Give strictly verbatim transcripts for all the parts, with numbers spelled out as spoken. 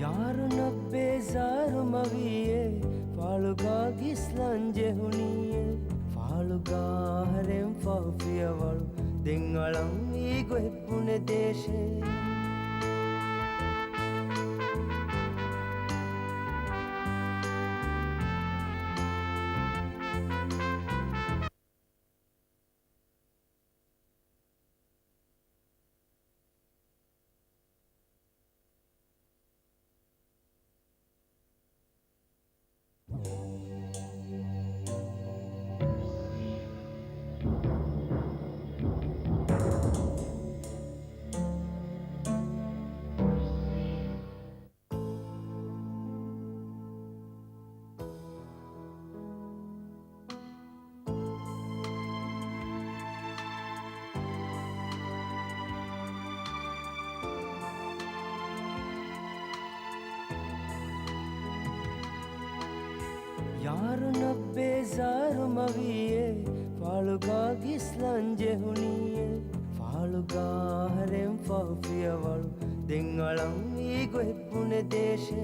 ޔާރުނަށް ބޭޒާރު މަވީއޭ، ފާޅުގާ ގިސްލަން ޖެހުނީއޭ. ފާޅުގާ އަހަރެން ފަހު ފިޔަވަޅު، ދެން އަޅަންވީ ގޮތް ބުނެދޭށޭ. ޔާރުނަށް ބޭޒާރު މަވީއޭ، ފާޅުގާ ގިސްލަން ޖެހުނީއޭ. ފާޅުގާ އަހަރެން ފަހު ފިޔަވަޅު، ދެން އަޅަންވީ ގޮތް ބުނެދޭށޭ.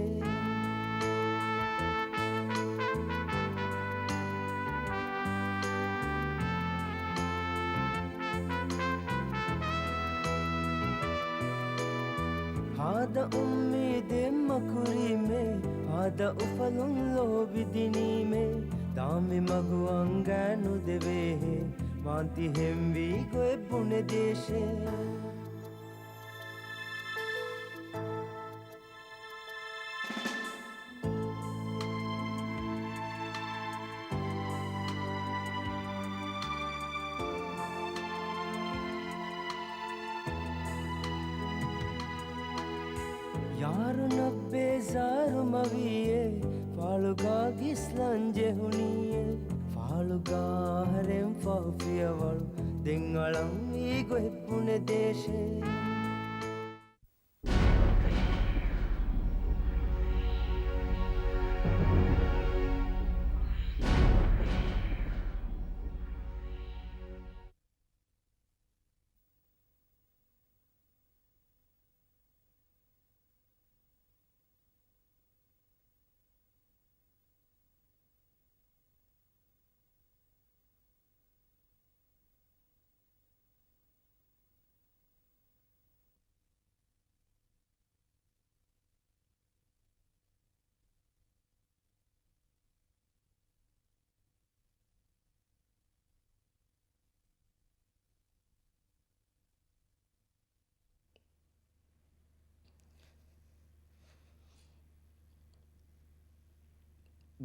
ހާދަ އުއްމީދެއް މަކުރީމޭ، ހާދަ އުފަލުން ލޯބިދިނީމޭ، ދާމި މަގު އަނގައިނުދެވޭހޭ، ވާންތި ހެންވީ ގޮތް ބުނެދޭށޭ. ޔާރުނަށް ބޭޒާރު މަވީއޭ، ފާޅުގާ ގިސްލަން ޖެހުނީއޭ. ފާޅުގާ އަހަރެން ފަހު ފިޔަވަޅު، ދެން އަޅަންވީ ގޮތް ބުނެދޭށޭ.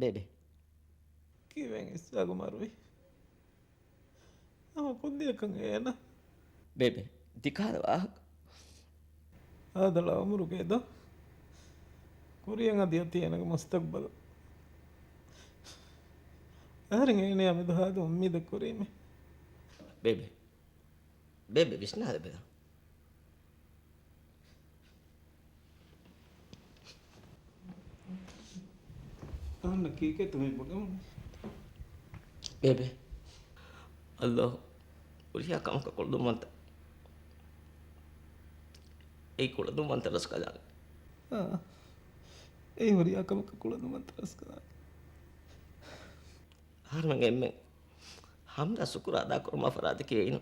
ބޭބެ. ކީއްވެގެން އިސްވާގު މަރުވި؟ ހަމަ ކުއްލިއަކަށް އޭނަ. ބޭބެ، ދިކާލަ ވާހަކަ. އާދަޅާ އުމުރުގައި ދޯ؟ ކުރިއަށް އަދި އޮތީ އޭނަގެ މުސްތަގްބަލު. އަހަރެން އޭނަޔާ މެދު ހާދަ އުއްމީދެއް ކުރީމޭ. ބޭބެ. ބޭބެ، ވިސްނާލަބަލަ. އަހަންނަށް ކީކޭތަ މި ބުނެވުނީ؟ ބޭބެ، އައްލާހު ހުރިހާ ކަމަކަށް ކުޅަދުންވަންތަ. އެއީ ކުޅަދުންވަންތަ ރަސްކަލާނގެ. އާ، އެއީ ހުރިހާ ކަމަކަށް ކުޅަދުންވަންތަ ރަސްކަލާނގެ. އަހަރުމެން އެންމެން ހަމްދާ ޝުކުރު އަދާކުރުމާ ފަރާތަކީ އެއިނު.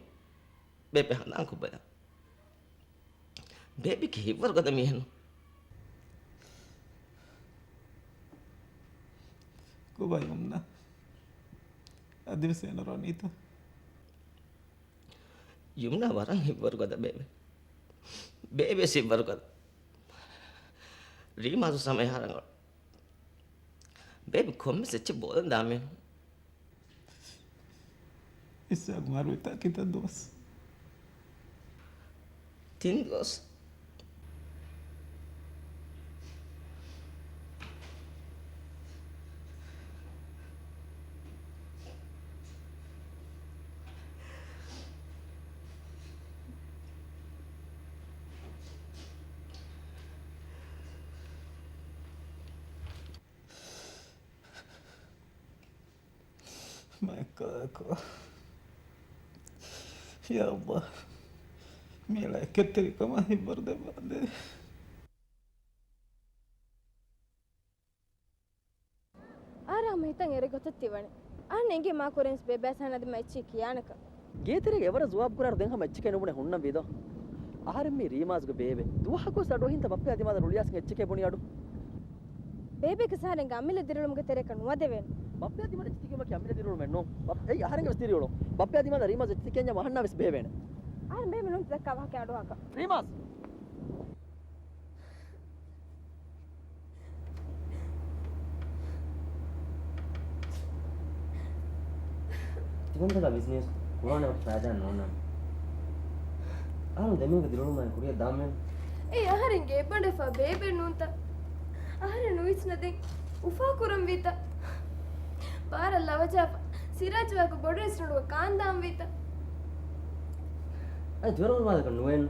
ބޭބެ ހަނދާންކޮށްބަލަ. ބޭބެ ކީއްވަރު ގަދަ މީހެއްނު. ކޮބާ ޔުމްނާ؟ އަދިވެސް އޭނަ ރޮނީތަ؟ ޔުމްނާ ވަރަށް ހިތްވަރު ގަދަ ބޭބެ. ބޭބެ ވެސް ހިތްވަރު ގަދަ. ރީމާ ދުސް ހަމަ އެހާ ރަނގަޅު. ބޭބެ ކޮންމެސް އެއްޗެއް ބޯލަން ދާމެ. އިސްވާގު މަރުވިތާ ކިތައް ދުވަސް؟ ތިން ދުވަސް. މައެއްކާކު. ޔާ ﷲ. މިއަޅާ އެކެތްތެރިކަމާ ހިތްވަރު ދެއްވާދޭ. ހަމަ ހިތަށް އެރި ގޮތަށް ތިވަނީ. އަހަން އެނގޭ މާ ކުރެންސް ބޭބެ އަސްހާން އަދި މަ އެއްޗި ކިޔާނެކަން. ގޭތެރޭގަ އެވަރަށް ޖުވާބު ކުރާއިރު ދެން ހަމަ އެއްޗެކޭ ނުބުނެ ހުންނަން ވީދޯ. އަހަރެން މީ ރީމާޒްގެ ބޭބެ. ދުވަހަކުވެސް އަޑު އޮތީންތަ ބައްޕަޔާ ދިމާލަށް ރުޅިއައިސް އެއްޗެކޭ ބުނި އަޑު. ބޭބެ ކަސާރެންގެ އަމިއްލަ ދިރިއުޅުމުގެ ތެރެއަކަށް ނުވަދެވޭނެ. ބައްޕަޔާ ދިމާލަށް އެއްޗެއް ތިކެއުމަކީ އަމިއްލަ ދިރިއުޅުމެއް ނޫން. ބައްޕަ، އެއީ އަހަރެންގެ ވެސް ދިރިއުޅުމެއް. ބައްޕަ، އެއީ އަހަރެންނާ ވެސް ބޭބެއޭނެ. އަހަރެން ބޭބެ ނޫން ދައްކާ ވާހަކަ އަޑުއަހަކަށް. ރީމާޒް! ތިކަންތަކާ ބިޒްނަސް ކުރާނެ ވަކި ފައިދާ ނޯންނާނެ. އަހަރުން ދެމީހުންގެ ދިރިއުޅުމާއި ކުރިއަށް ދާންވީނު. އެއީ އަހަރެންގެ އެބަނޑެފާ ބޭބެ ނޫންތަ؟ އަހަރެން ނުވިސްނަދިން އުފާކުރަންވީތަ؟ ބާރަށް ލަވަޖާފަ ސިރާޖް ވާގޮތަށް ބޮޑު ރެސްޓޯރެންޓުގަ ކާންދާންވީތަ؟ އަދި ދުވަރު ވާލަކަށް ނުވޭނު.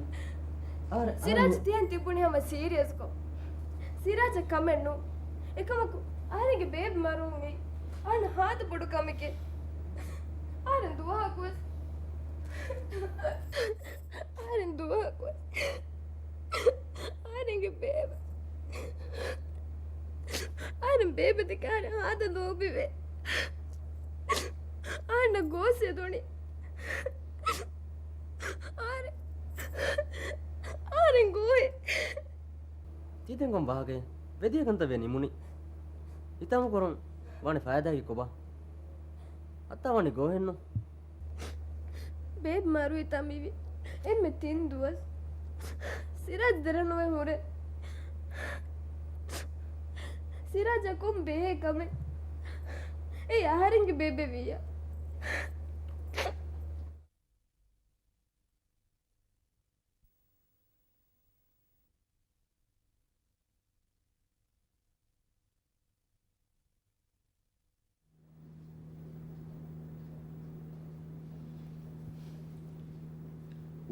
އަހަރެ، ސިރާޖް އަހަރެން ތިހެން ތިބުނީ ހަމަ ސީރިއަސްކޮށް. ސިރާޖަށް ކަމެއް ނޫން. އެކަމަކު، އަހަރެންގެ ބޭބެ މަރުވުން އެއީ އަހަން ހާދަ ބޮޑު ކަމެކޭ. އަހަރެން ދުވަހަކުވެސް، އަހަރެން ދުވަހަކުވެސް، އަހަރެންގެ ބޭބެ، އަހަރެން ބޭބެ ދެކެ އަހަރެން ހާދަ ލޯބިވޭ. އަހަންނަށް ގޯސް އެދުނީ. އަހަރެން، އަހަރެން ގޯހޭ. ތީ ދެން ކޮން ވާހަކައެއް؟ ވެދިޔަ ކަންތައް ވެ ނިމުނީ. ހިތާމަ ކުރަން ވާނެ ފައިދާއަކީ ކޮބާ؟ އައްތާ ވަނީ ގޯހެއްނު. ބޭބެ މަރުވިތާ މިވީ އެންމެ ތިން ދުވަސް. ސިރާޖް ދެރަނުވެ ހުރޭ. ސިރާޖަށް ކޮން ބެހޭ ކަމެއް؟ އެއީ އަހަރެންގެ ބޭބެ ވިއްޔާ.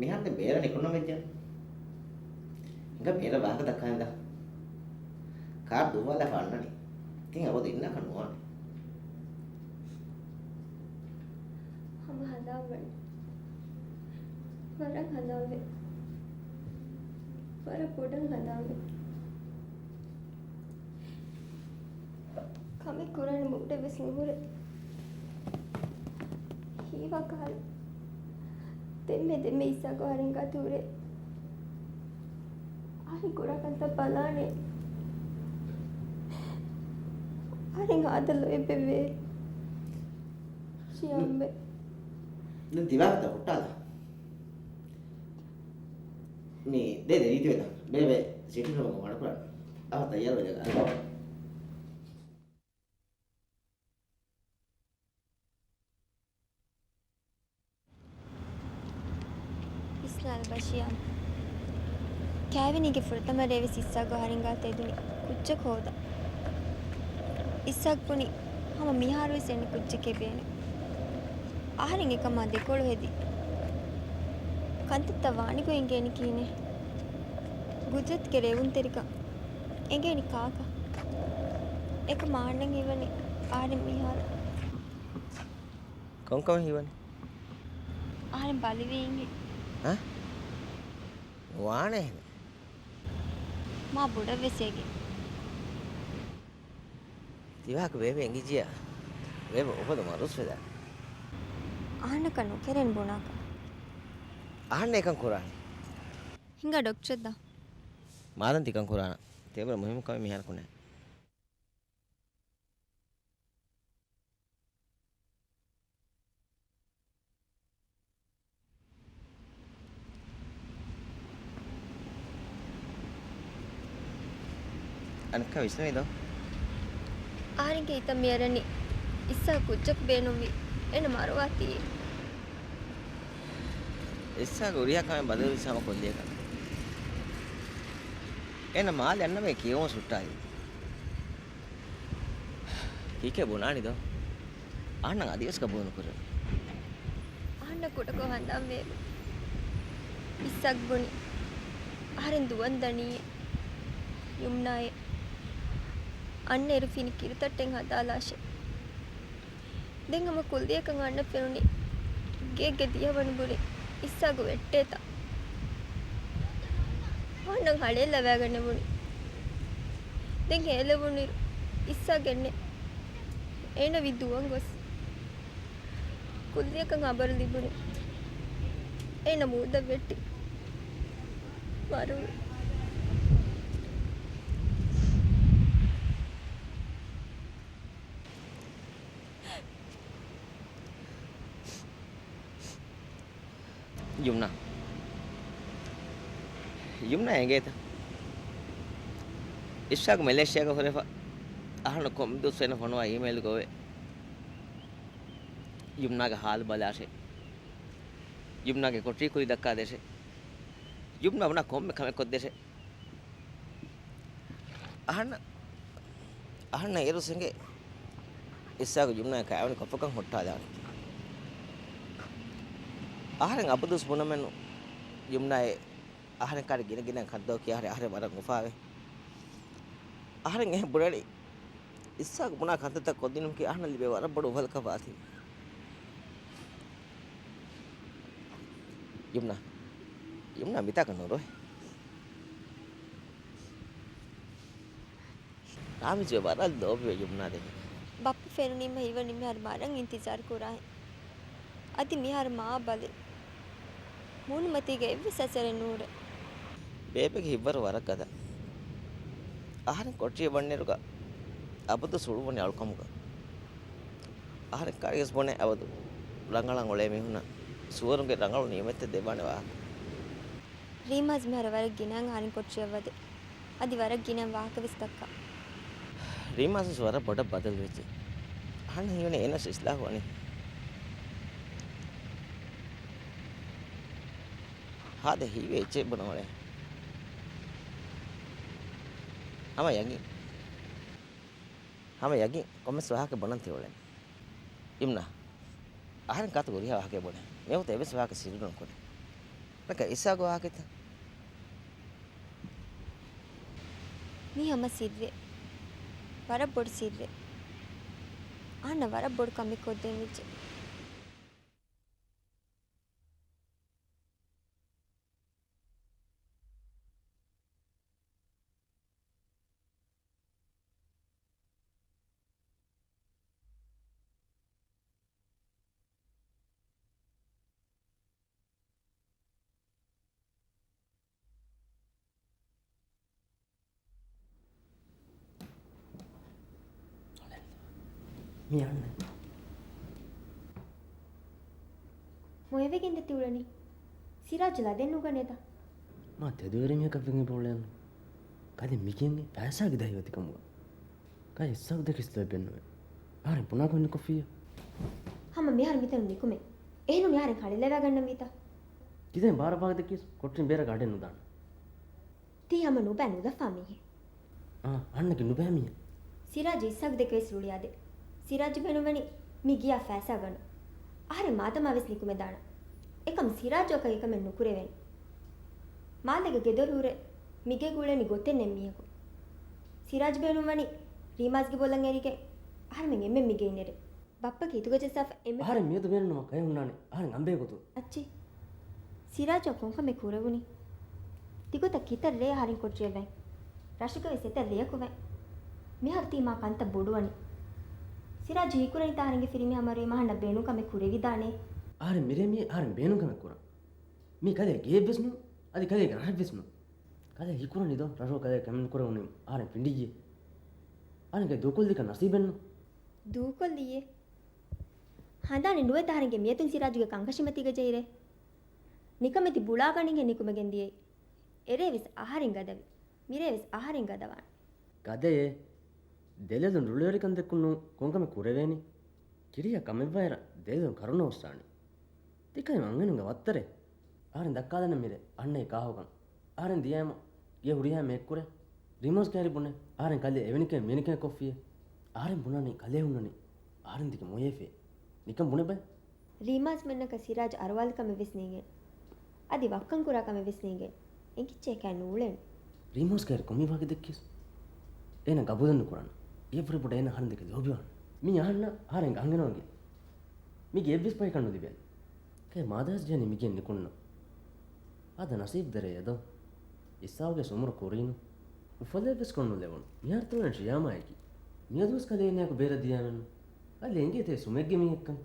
މިހާރު ދެން ބޭރަށް ނިކުންނަން ވެއްޖެ. ހިނގާ ބޭރަށް ވާހަކަ ދައްކާނެ ދާ. ކާރު ދުއްވާލާފަ އަންނަނީ. ތިން އަބަދު އިންނާކަށް ނުވާނެ. ހަމަ ހަނދާންވަނީ. ވަރަށް ހަނދާންވޭ. ވަރަށް ބޮޑަށް ހަނދާންވޭ. ކަމެއް ކުރާނެ މޫޑެއް ވެސް ނުހުރޭ. ހީވާ ކަހަލަ. ދެންމެ ދެންމެ އިސާގު އަހަރެން ގާތު ހުރޭ. އަހަރެން ކުރާ ކަންތައް ބަލާނެ. އަހަރެން ހާދަ ލޯތްބެއް ވޭ. ޝިޔާމްބެ. ދެން ތިވާހަކަތައް ހުއްޓާލާ. މި ދޭ ދެނީތިވެދާ. ބޭބެ ސިޓިން ރޫމަށް ވަޑަކުރާނެ. އަވަ ތައްޔާރުވެދާ. ވިސްނާލަބަ ޝިޔާމް. ކާވެނީގެ ފުރަތަމަ ރޭވެސް އިސްހާގު އަހަރެން ގާތަށް އެދުނީ ކުއްޖަކު ހޯދަން. އިސްހާގު ބުނި ހަމަ މިހާރުވެސް އެންމެ ކުއްޖެކޭ ބޭނުން. އަހަރެން އެކަމާ ދެކޮޅު ހެދި. ކަންތައްތައް ވާނެގޮތް އެނގޭނީ ކިހިނެއް؟ ގުދުރަތުގެ ރޭވުންތެރިކަން އެނގޭނީ ކާކަށް؟ އެކަމާ އަހަންނަށް ހީވަނީ އަހަރެން މިހާރު. ކޮންކަމެއް ހީވަނީ؟ އަހަރެން ބަލިވީންހެން. ހަ؟ ނުވާނެ އެހެނެއް. މާ ބޮޑަށްވެސް އެގެ. ތިވާހަކަ ބޭބެ އެނގިއްޖިއްޔާ، ބޭބެ އުފަލު މަރުވެސް ވެދާނެ. އަހަންނަކަށް ނުކެރޭނެ ބުނާކަށް. އަހަންނަށް އެކަން ކުރާނެ. ހިނގާ ޑޮކްޓަރަށް ދާ. މާދަން ތިކަން ކުރާނަން. ތިޔަބަރަށް މުހިއްމު ކަމެއް މިހާރަކު ނެތް. އަނެއްކާ ވިސްނުވީދޯ؟ އަހަރެންގެ ހިތަށް މިއަރަނީ އިސްހާގު ކުއްޖަކު ބޭނުންވީ އޭނަ މަރުވާތީ. އިސްހާގު ހުރިހާ ކަމެއް ބަދަލުވެސް ހަމަ ކޮށްލިޔަކަށް. އޭނަ މާލެ އަންނަމޭ ކިޔެވުމަށް ހުއްޓާލީ. ކީކޭ ބުނާނީދޯ؟ އަހަންނަށް އަދިވެސް ގަބޫލު ނުކުރެވޭ. އަހަންނަށް ކުޑަކޮށް ހަނދާން ވޭ. އިސްހާގު ބުނި އަހަރެން ދުވަން ދަނީ ޔުމްނާއޭ. އަންނައިރު ފިނި ކިރުތައްޓެއް ހަދާލާށޭ. ދެން ހަމަ ކުއްލިއަކަށް އަހަންނަށް ފެނުނީ ގޭގެ ދިޔަ ވަނުބުރި އިސްހާގު ވެއްޓޭތަ؟ އަހަންނަށް ހަޅޭއްލަވާގަނެވުނީ. ދެން ހޭލެވުނުއިރު އިސްހާގެއްނެއް. އޭނަ ވި ދުވަން ގޮސް ކުއްލިއަކަށް ހަބަރު ލިބުނު. އޭނަ މޫދަށް ވެއްޓި މަރުވި. ޔުމްނާ. ޔުމްނާ އެނގޭތަ؟ އިޝްރާގް މެލޭޝިޔާގަ ހުރެފަ. އަހަންނަށް ކޮންމެ ދުވަސް އޭނަ ފޮނުވާ އީމެއިލްގަ އޮވޭ. ޔުމްނާގެ ހާލު ބަލާށޭ. ޔުމްނާގެ ކޮޓަރި ކުލި ދައްކާދޭށޭ. ޔުމްނާ ބުނާ ކޮންމެ ކަމެއް ކޮށްދޭށޭ. އަހަންނަށް، އަހަންނަށް އޭރު އެނގޭ އިސްހާގު ޔުމްނާއާ ކައިވެނި ކޮށްފަކަން ހުއްޓާލާނެ. އަހަރެން އަބަދުވެސް ބުނަމެއްނު ޔުމްނާއޭ އަހަރެން ކާރި ގިނަ ގިނަ ކަންތައް ކިޔާ ހަރެ އަހަރެން ވަރަށް އުފާވޭ. އަހަރެން އެހެން ބުނަނީ އިސްހާގު ބުނާ ކަންތައްތައް ކޮށްދިނުމަކީ އަހަންނަށް ލިބޭ ވަރަށް ބޮޑު އުފަލަކަށް ވާތީ. ޔުމްނާ، ޔުމްނާ މިތާކަށް ނުރޮއެ. ރާމިޒު ވަރަށް ލޯބިވޭ ޔުމްނާ ދެމީހުން. ބައްޕަ ފެނުނީމަ ހީވަނީ މިހާރު މަރަން އިންތިޒާރު ކުރާހެން. އަދި މިހާރު މާ ބަލި. މޫނުމަތީގަ އެއްވެސް އަސަރެއް ނުހުރޭ. ބޭބެގެ ހިތްވަރު ވަރަށް ގަދަ. އަހަރެން ކޮޓަރިއަށް ވަންނައިރުގަ އަބަދު ސުޅުވަނީ އަޅުކަމުގަ. އަހަރެން ކާރިޔަސް ބުނެ އަބަދު ރަނގަޅަށް އުޅޭ މީހުންނަށް ސުވަރުގެ ރަނގަޅު ނިޢުމަތެއް ދެވާނެ ވާހަކަ. ރީމާޒް މިހާރު ވަރަށް ގިނައިން އަހަރެން ކޮޓަރިއަށް ވަދެ. އަދި ވަރަށް ގިނައިން ވާހަކަވެސް ދައްކާ. ރީމާޒް ވެސް ވަރަށް ބޮޑަށް ބަދަލުވެއްޖެ. އަހަންނަށް ހީވަނީ އޭނަސް އިސްލާހު ވަނީ. ހާދަ ހީވޭ އެއްޗެއް ބުނަ އުޅޭ. ހަމަ ޔަގީން. ހަމަ ޔަގީން ކޮންމެސް ވާހަކަ ބުނަން ތި އުޅެން. ޔުމްނާ. އަހަރެން ކާތަ ހުރިހާ ވާހަކައެއް ބުނޭ. މިވަގުތު އެއްވެސް ވާހަކަ ސިއްރު ނުކުރޭ. ނަކަ އިސްހާގު ވާހަކަތަ؟ މީ ހަމަ ސިއްރެއް. ވަރަށް ބޮޑު ސިއްރެއް. އަހަންނަށް ވަރަށް ބޮޑު ކަމެއް ކޮށްދޭން ވެއްޖެ. މި އަންނަ. މޮޔަވެގެން ދެ ތި އުޅެނީ. ސިރާޖް ލަދެއް ނުގަނޭތަ؟ މާ ތެދުވެރި މީހަކަށް ވެގެން ބޯޅައެއް އަންނަ. ކަލެ މިގެންގެ ފައިސާގެ ދަހިވަތިކަމުގަ. ކައި އިސްހާގު ދެކެސް ލޯތްބެއްނުވޭ. އަހަރެން ބުނާކޮށް ނިކުފިއްޔާ. ހަމަ މިހާރު މިތަނުން ނިކުމެ. އެހެނު މިހާރެން ހަޅޭލަވާގަންނަން ވީތަ؟ ކިތައް ބާރަ ބާގަ ދެކީސް ކޮޓަރިން ބޭރަކަށް އަޑެއް ނުދާނެ. ތީ ހަމަ ނުބަ ނުލަފާ މީހެއް. އާ، އަންނަގެ ނުބައި މީހެއް. ސިރާޖް އިސްހާގު ދެކެ ވެސް ރުޅިއާދެ. ސިރާޖް ބޭނުންވަނީ މި ގިޔާ ފައިސާ ގަނޑު. އަހަރެން މާދަމާ ވެސް ނިކުމެދާނަ. އެކަމް ސިރާޖް އަކަށް އެކަމެއް ނުކުރެވޭނެ. މާލޭގެ ގެދޮރު ހުރެ މިގޭގަ އުޅެނީ ގޮތެއް ނެތް މީހަކު. ސިރާޖް ބޭނުންވަނީ ރީމާޒްގެ ބޮލަށް އެރިގެން އަހަރެމެން އެންމެން މިގެއިން ނެރެ. ބައްޕަގެ ހިތުގަ ޖައްސާފަ އެންމެ އަހަރެން މިއަދު ބޭނުންނަމަ ކައެއް ހުންނާނެ. އަހަރެން އަނބޭ ގޮތުން. އައްޗި. ސިރާޖަށް ކޮންކަމެއް ކުރެވުނީ؟ ތިގޮތަށް ކިތައް ރޭ އަހަރެން ކޮޓަރިއަށް ވަން. ރަށުގަވެސް އެތައް ރެޔަކު ވަން. މިހާރު ތީ މާ ކަންތައް ބޮޑުވަނީ. ސިރާޖް ހީކުރަނީތަ އަހަރެންގެ ފިރިމީހާ މަރުވީމަ އަހަންނަށް ބޭނުން ކަމެއް ކުރެވިދާނޭ؟ އަހަރެން މިރޭ މީ އަހަރެން ބޭނުން ކަމެއް ކުރަން. މީ ކަލޭ ގެއެއްވެސް ނޫން، އަދި ކަލޭގެ ރަށެއްވެސް ނޫން. ކަލޭ ހީކުރަނީ ދޯ ރަށު ކަލޭ ކަމެއް ނުކުރެވުނީ އަހަރެން ފިނޑިއްޔޭ. އަހަރެން ކަލޭ ދޫކޮށްލިކަން ނަސީބެއްނު. ދޫކޮށްލިއްޔޭ. ހަނދާނެއް ނުވޭތަ އަހަރެންގެ މިއަތުން ސިރާޖުގެ ކަންކަށިމަތީގަ ޖެހިރޭ. ނިކަމެތި ބުޅާގަނެގެން ނިކުމެގެން ދިޔައީ. އެރޭވެސް އަހަރެން ގަދަވި. މިރޭވެސް އަހަރެން ގަދަވާނެ. ގަދައޭ. ދެލޮލުން ރުޅިވެރިކަން ދެއްކުން ކޮންކަމެއް ކުރެވޭނީ؟ ކިރިޔާ ކަމެއްވާއިރަށް ދެލޮލުން ކަރުނަ އޮއްސާނީ. ތިކައި އަންހެނުންގެ ވައްތަރެއް. އަހަރެން ދައްކާލަން މިރޭ އަންނައި ކާހުގަން. އަހަރެން ދިޔައިމަ ގެ ހުރިހާ މެއެއްކުރެ. ރީމާޒް ކައިރި ބުނެ އަހަރެން ކަލޭ އެވެނިކައެއް މިވެނިކައެއް ކޮށްފިއޭ. އަހަރެން ބުނާނީ ކަލޭ ހުންނަނީ އަހަރެން ދެކެ މޮޔަވެފިއޭ. ނިކަން ބުނެބަ. ރީމާޒްމެންނަކަށް ސިރާޖް އަރުވާލި ކަމެއް ވެސް ނޭނގެން. އަދި ވައްކަން ކުރާ ކަމެއް ވެސް ނޭނގެން. އެނގިއްޖެ އެކައި ނޫޅެން. ރީމާޒް ކައިރި ކޮންމެ ވާހަކަ ދެއްކިޔަސް އޭނަ ގަބޫލެއް ނުކުރާނެ. އެއަށްވުރެ ބޮޑަށް އޭނަ އަހަރެން ދެކެ ލޯބިވާނެ. މީ އަހަންނަށް އަހަރެން އަންހެނުންގެ މީގެ އެއްވެސް ބަޔަކަށް ނުލިބޭނެ. ކައި މާދަޔަސް ޖެހެނީ މިގެއިން ނިކުންނަ. އާދަ ނަސީބު ދެރައޭ ދޯ. އިސްހާގުވެސް އުމުރު ކުރީނު. އުފަލެއްވެސް ކޮށްނުލެވުނު. މިހާރު ތިއުޅެނީ ޝިޔާމާއެކީ. މިއަދުވެސް ކަލޭ އޭނައާއެކު ބޭރަށް ދިޔާމެއްނު. އަލި އެނގޭތޭ ސުމެއްގެ މީހެއްކަން.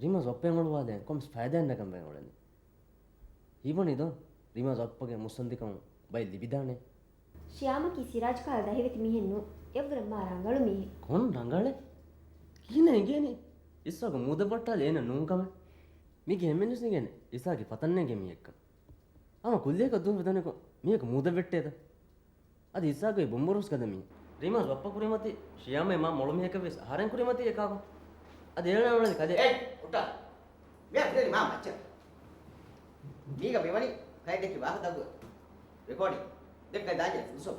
ރިމާޒް ބައްޕައަށް އޮޅުވާލައިގެން ކޮންމެސް ފައިދާއެއް ނަގަން ބައެއް އުޅެނީ. ހީވަނީ ދޯ؟ ރިމާޒް ބައްޕަގެ މުއްސަނދިކަމުން ބައެއް ލިބިދާނެ. ޝިޔާމަކީ ސިރާޖް ކަހަލަ ދަހިވެތި މީހެއް ނޫން. އެއަށްވުރެ މާ ރަނގަޅު މީހެއް. ކޮން ރަނގަޅެއް؟ ކިހިނެއް އެނގޭނީ؟ އިސާގެ މޫދަށް ވައްޓާލި އޭނަ ނޫން ކަމެއް. މީގެ އެންމެންވެސް އެނގޭނެ އިސާގެ ފަތަންނޭގެ މީހެއްކަން. ހަމަ ކުއްލިއަކަށް ދުވަހު ވެދާނެކޮށް މީހަކު މޫދަށް ވެއްޓޭތަ؟ އަދި އިސާގެ ބުނބުރުސް ގަދަ މީ. ރިމާޒް ބައްޕަ ކުރިމަތި ޝިޔާމޭ މާ މޮޅު މީހަކަށްވެސް އަހަރެން ކުރިމަތީ އެކާކު. އަދި އޭނަ އުޅެނީ ކަލޭ. އޭ، ހުއްޓާ. މިއާ ފިލަނީ މާ މައްޗަށް. މީގަ މިވަނީ ކައި ދެއްކި ވާހަކަ ދަގު. ރެކޯޑިން. ދެއްކަ ދާންޖެ އުސޯ.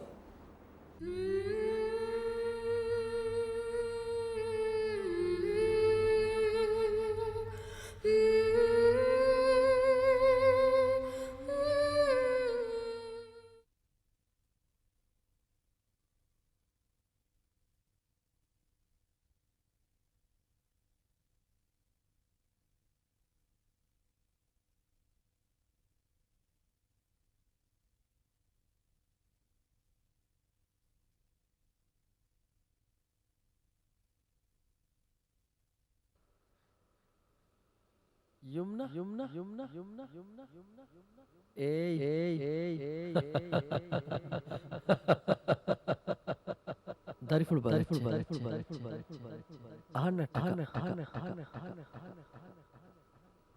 ޔުމްނާ، ޔުމްނާ، ޔުމްނާ، ޔުމްނާ، ޔުމްނާ. އޭއް، އޭއް، އޭއް. ދަރިފުޅު ބަލައްޗޭ. އަހަންނަށްޓަކާ، އަހަންނަށްޓަކާ.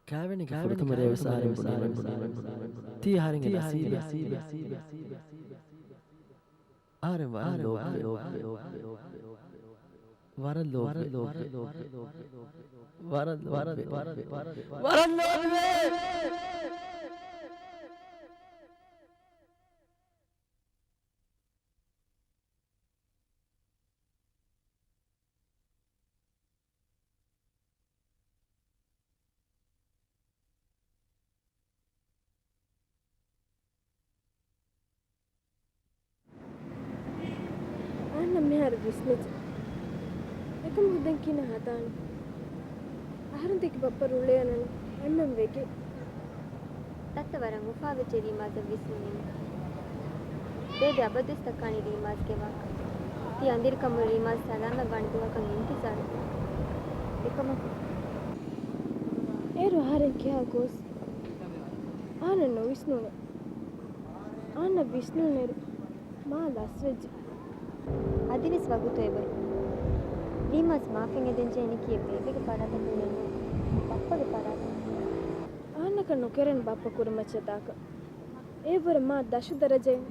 ކާވެނިގެ ފުރަތަމަ ރޭވެސް އަހަރެން ބުނީމަ، ތީ އަހަރެންގެ ނަސީބޭ. އަހަރެން ވަރަށް ލޯބިވޭ. ވަރަށް ލޯބިވޭ. ވަރަށް ލޯބިވޭ. ވަރަށް ލޯބިވޭ. އަހަންނަށް މިހާރު ވިސްނިއްޖެ. އެކަމަކު ދެން ކިހިނެއް ހަދާނީ؟ އަހަރެން ދެކި ބައްޕަ ރުޅޭ އަންނަނީ އެންމެން ވެގެން. ތައްތަ ވަރަށް އުފާވެއްޖެ ރީމާޒަށް ވިސްނުނީމަ. ބޭބެ އަބަދުވެސް ދައްކާނީ ރީމާޒްގެ ވާހަކަ. ތީ އަނދިރިކަމުން ރީމާޒް ސަލާމަތް ވާނެ ދުވަހަކަށް އިންތިޒާރު. އެކަމަކު އޭރު އަހަރެން ކިހާ ގޯސް؟ އަހަރެން ނުވިސްނުނެ. އަހަންނަށް ވިސްނުނުއިރު މާ ލަސްވެއްޖެ. އަދިވެސް ވަގުތު އެބައި. ރީމާޒް މާފަށް އެދެން ޖެހެނީކީ ބޭބެގެ ފަރާތަކުންނެއްނު، ބައްޕަގެ ފަރާތަކުން. އަހަންނަކަށް ނުކެރޭނެ ބައްޕަ ކުރިމައްޗަށް ދާކަށް. އެއަށްވުރެ މާ ދަށު ދަރަޖައިން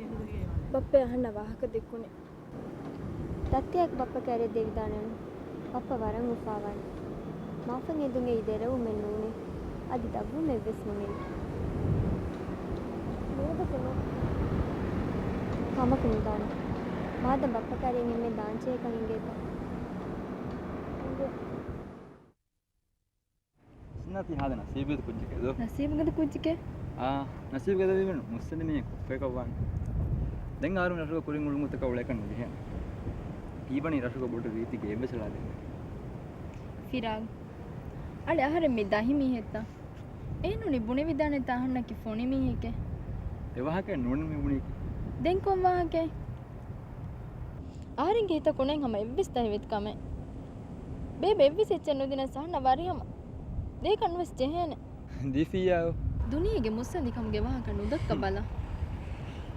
ބައްޕަ އަހަންނަށް ވާހަކަ ދެއްކުނީ. ތައްތަޔަކު ބައްޕަ ކައިރިއަށް ދެވިދާނެއްނު. ބައްޕަ ވަރަށް އުފާވާނެ. މާފަށް އެދުން އެއީ ދެރަވުމެއް ނޫނޭ. އަދި ދަށްވުމެއްވެސް ނުމެނޭ. ނުވަތަ ކޮން؟ ކަމަކު ނުދާނެ. މާދަމް ބައްޕަ ކައިރިއަށް އެންމެން ދާންޖެހޭކަން އެނގޭތަ؟ އެނގޭ. ސިންނާ ތީ ހާދަ ނަސީބުގަދަ ކުއްޖެކޭ ދޯ. ނަސީބުގަދަ ކުއްޖެކޭ؟ އާ، ނަސީބުގަދަ ވީމަ މުއްސަނދި މީހެއް ކޮއްކޮއެކަށްވާނެ. ދެން އަހަރުމެން ރަށުގަ ކުރިން އުޅުން ގޮތަކަށް އުޅޭކަށް ނުޖެހޭނެ. ހީވަނީ ރަށުގަ ބޮޑު ރީތި ގެއެއްވެސް އަޅާދޭނެ. ފިރާގް. އަޅެ އަހަރެން މި ދަހި މީހެއްތަ؟ އެހެންނޫނީ ބުނެވިދާނެތަ އަހަންނަކީ ފޮނި މީހެކޭ؟ އެ ވާހަކައެއް ނޫނީ މި ބުނީކީ. ދެން ކޮން ވާހަކައެއް؟ އަހަރެންގެ ހިތަށް ކުނެން ހަމަ އެއްވެސް ދަހިވެތި ކަމެއް. ބޭބެ އެއްވެސް އެއްޗެއް ނުދިނަސް އަހަންނަށް ވަރިހަމަ ދޭކަށް ނުވެސް ޖެހޭނެ. ދީފިއްޔާ. ދުނިޔޭގެ މުއްސަނދިކަމުގެ ވާހަކަ ނުދައްކަ ބަލަ.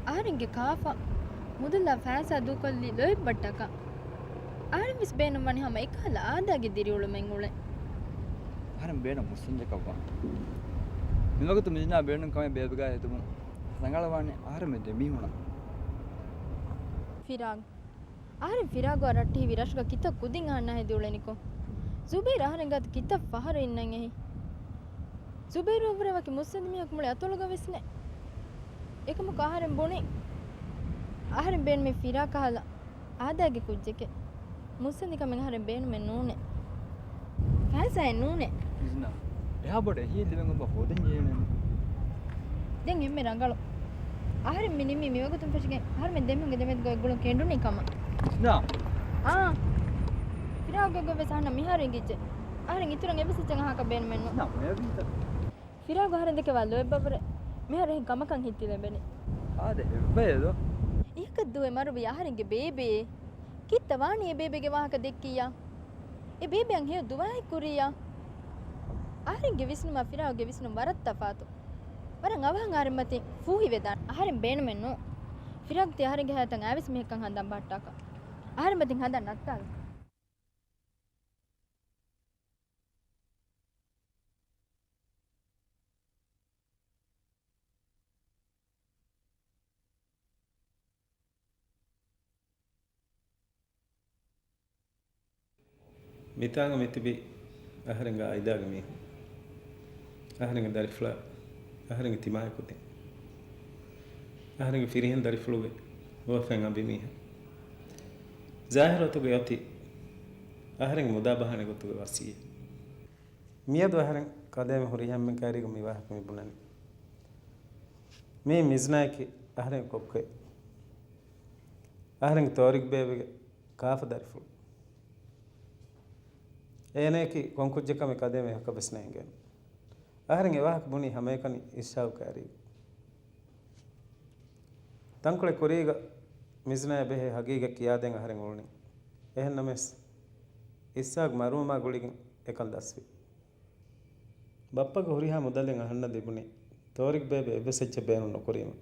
އަހަރެންގެ ކާފަ މުދަލާ ފައިސާ ދޫކޮށްލީ ލޯތްބަށްޓަކާ. އަހަރެންވެސް ބޭނުންވަނީ ހަމަ އެކަހަލަ އާދައިގެ ދިރިއުޅުމެއް އުޅެން. އަހަރެން ބޭނުން މުއްސަނދިއަކަށްވާނެ. މިވަގުތު މިޒިނާ ބޭނުން ކަމެއް ބޭބެގާ ހެދުމުން ރަނގަޅަށްވާނެ އަހަރެން މި ދެމީހުނަށް. ފިރާގް. އަހަރެން ފިރާގުއާ ރައްޓެހިވި ރަށުގަ ކިތައް ކުދިން އަހަންނާ ހެދި އުޅެނިކޮށް، ޒުބޭރު އަހަރެން ގާތު ކިތައް ފަހަރު އިންނަން އެހި. ޒުބޭރު އެއަށްވުރެ ވަކި މުއްސަނދި މީހަކު މުޅި އަތޮޅުގަ ވެސް ނެތް. އެކަމަކު އަހަރެން ބުނި، އަހަރެން ބޭނުމީ ފިރާ ކަހަލަ އާދައިގެ ކުއްޖެކޭ. މުއްސަނދިކަމެއް އަހަރެން ބޭނުމެއް ނޫނޭ. ފައިސާއެއް ނޫނޭ. މިޒިނާ، އެހާ ބޮޑަށް އެހީ ލިބެން އޮއްވާ ހޯދަން ޖެހޭނެ. ދެން އެންމެ ރަނގަޅު. އަހަރެން މި ނިންމީ މިވަގުތުން ފެށިގެން އަހަރެމެން ދެމީހުންގެ ދެމެދުގަ އެއްގުޅުން ކެނޑުނީ ކަމަށް. ނާ. އާ. ފިރާގުގަ ވެސް އަހަންނަށް މިހާރު އެނގިއްޖެ. އަހަރެން އިތުރަށް އެއްވެސް އެއްޗެއް އަހާކަށް ބޭނުމެއް ނޫން. ނާ، މަޔަވީތަ؟ ފިރާގު އަހަރެން ދެކެ ވާ ލޯތްބަށްވުރެ މިހާރު އެހެން ކަމަކަށް ހިތް ތިލެވެނީ. އާދެ، އެއްބަޔެއް ދޯ. އިހަކަށް ދޫވެ މަރުވީ އަހަރެންގެ ބޭބެއޭ. ކިއްތަ ވާނީ އެ ބޭބެގެ ވާހަކަ ދެއްކިއްޔާ؟ އެ ބޭބެއަށް ހެޔޮ ދުވަހެއް ކުރިއްޔާ؟ އަހަރެންގެ ވިސްނުމާ ފިރާގުގެ ވިސްނުން ވަރަށް ތަފާތު. ވަރަށް އަވަހަށް އަހަރެން މަތިން ފޫހިވެދާނެ. އަހަރެން ބޭނުމެއް ނޫން. ފިރާގު ތި އަހަރެންގެ ހަޔާތަށް އައިވެސް މީހަކަށް ހަނދާން ބަހައްޓާކަށް. އަހަރެން މަތިން ހަނދާން ނައްތާލު. މިތާނގަ މިތިބީ އަހަރެންގެ އާއިލާގެ މީހުން. އަހަރެންގެ ދަރިފުޅާ، އަހަރެންގެ ތިމާޔަކުދިން. އަހަރެންގެ ފިރިހެން ދަރިފުޅުގެ ނުވަފައިން އަނބިމީހުން. ޒާހިރު އަތުގައި އޮތީ އަހަރެންގެ މުދާ ބަހާނެ ގޮތުގެ ވަސިއްޔަތް. މިއަދު އަހަރެން ކަލޭމެން ހުރިހާ އެންމެން ކައިރީގަ މި ވާހަކަ މި ބުނަނީ. މީ މިޒްނާއަކީ އަހަރެންގެ ކޮއްކޮއެއް. އަހަރެންގެ ތޯރިގް ބޭބެގެ ކާފަ ދަރިފުޅު. އޭނަޔަކީ ކޮން ކުއްޖެއް ކަމެއް ކަލޭމެން އެކަކަށް ވެސް ނޭނގޭނެ. އަހަރެން އެ ވާހަކަ ބުނީ ހަމައެކަނި އިޝްޝާގު ކައިރީގަ. ތަންކޮޅެއް ކުރީގަ މިޒްނާޔަށް ބެހޭ ހަގީގަތް ކިޔާދޭން އަހަރެން އުޅުނީ. އެހެންނަމަވެސް، އިޝްޝާގު މަރުވުމާ ގުޅިގެން އެކަން ލަސްވި. ބައްޕަގެ ހުރިހާ މުދަލެއް އަހަންނަށް ލިބުނީ، ތޯރިގް ބޭބެ އެއްވެސް އެއްޗެއް ބޭނުން ނުކުރީމަ.